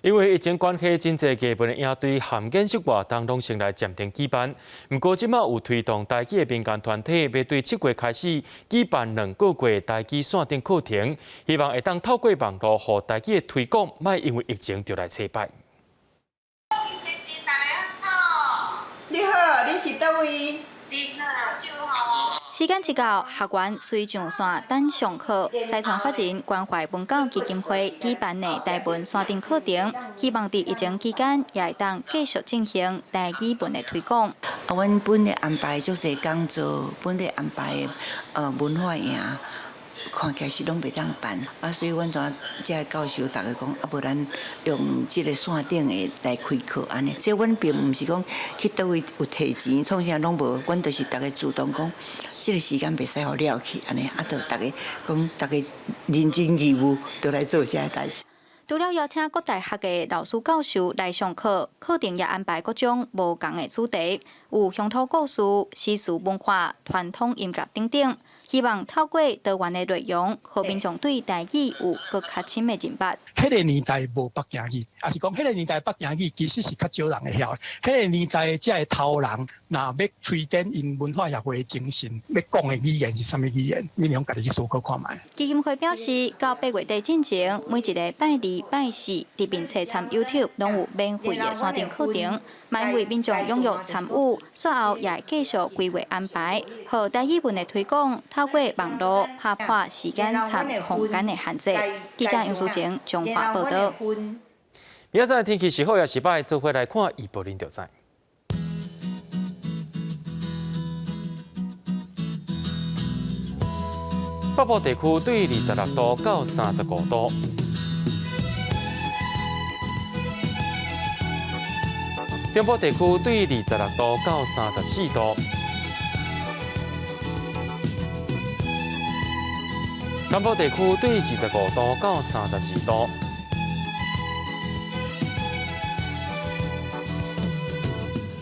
Speaker 1: 因為疫情關係，真濟藝文的營隊和演出活動攏先來暫停舉辦。毋過，這馬有推動台語的民間團體，欲對7月開始舉辦2個月台語線頂課程，希望會當透過網路，予台語的推廣，莫因為疫情就來挫敗。
Speaker 17: 你好，你是佗位？
Speaker 18: 時間一到，學員隨上線等上課。財團法人關懷文教基金會舉辦的台文線頂課程，希望佇疫情期間也會當繼續進行台語文的推廣。
Speaker 19: 啊，阮本來安排足濟講座，本來安排文化營，看起來是攏袂當辦，啊，所以阮就遮教授逐家講，啊，無咱用這個線頂的來開課按呢。這阮並毋是講去佗位有提錢，創啥攏無，阮就是逐家主動講。這個時間袂使予了去，按呢，啊，就逐家講，逐家認真義務，就來做這個代誌。
Speaker 18: 除了邀請各大學的老師教授來上課，課程也安排各種無仝的主題，有鄉土故事、詩詞文化、傳統音樂等等。希望透過多元的內容，予民眾對台語有閣較深的認識。
Speaker 20: 彼個年代無北京語，抑是講彼個年代北京語其實是較少人會曉的。彼個年代這个頭人，若欲推展𪜶文化協會的精神，欲講的語言是啥物語言，你攏家己去思考看覓。
Speaker 18: 基金會表示，到8月底進前，每一个拜二、拜四，佇面冊參 YouTube 攏有免費的線頂課程。嘛為民眾踴躍參與，煞後也會繼續規劃安排，予台語文的推廣，透過網路拍破時間參空間的限制。記者楊淑晴彰化報道。
Speaker 1: 明仔載天氣是好抑是䆀，做伙來看預報恁就知。北部地區對26度到35度。中部地區對26度到34度，南部地區對25度到32度，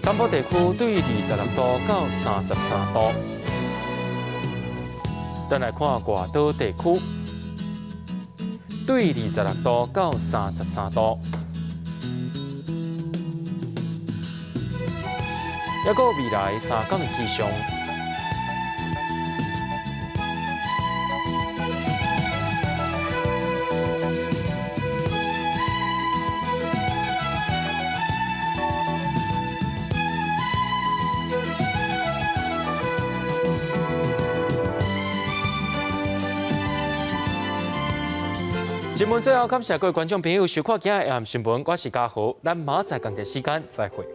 Speaker 1: 東东部地區對26度到33度。咱來看外島地區，對26度到33度。抑閣未來3工的氣象。新聞最後，感謝各位觀眾朋友收看今日的新聞，我是嘉豪，咱明仔載仝一時間再會。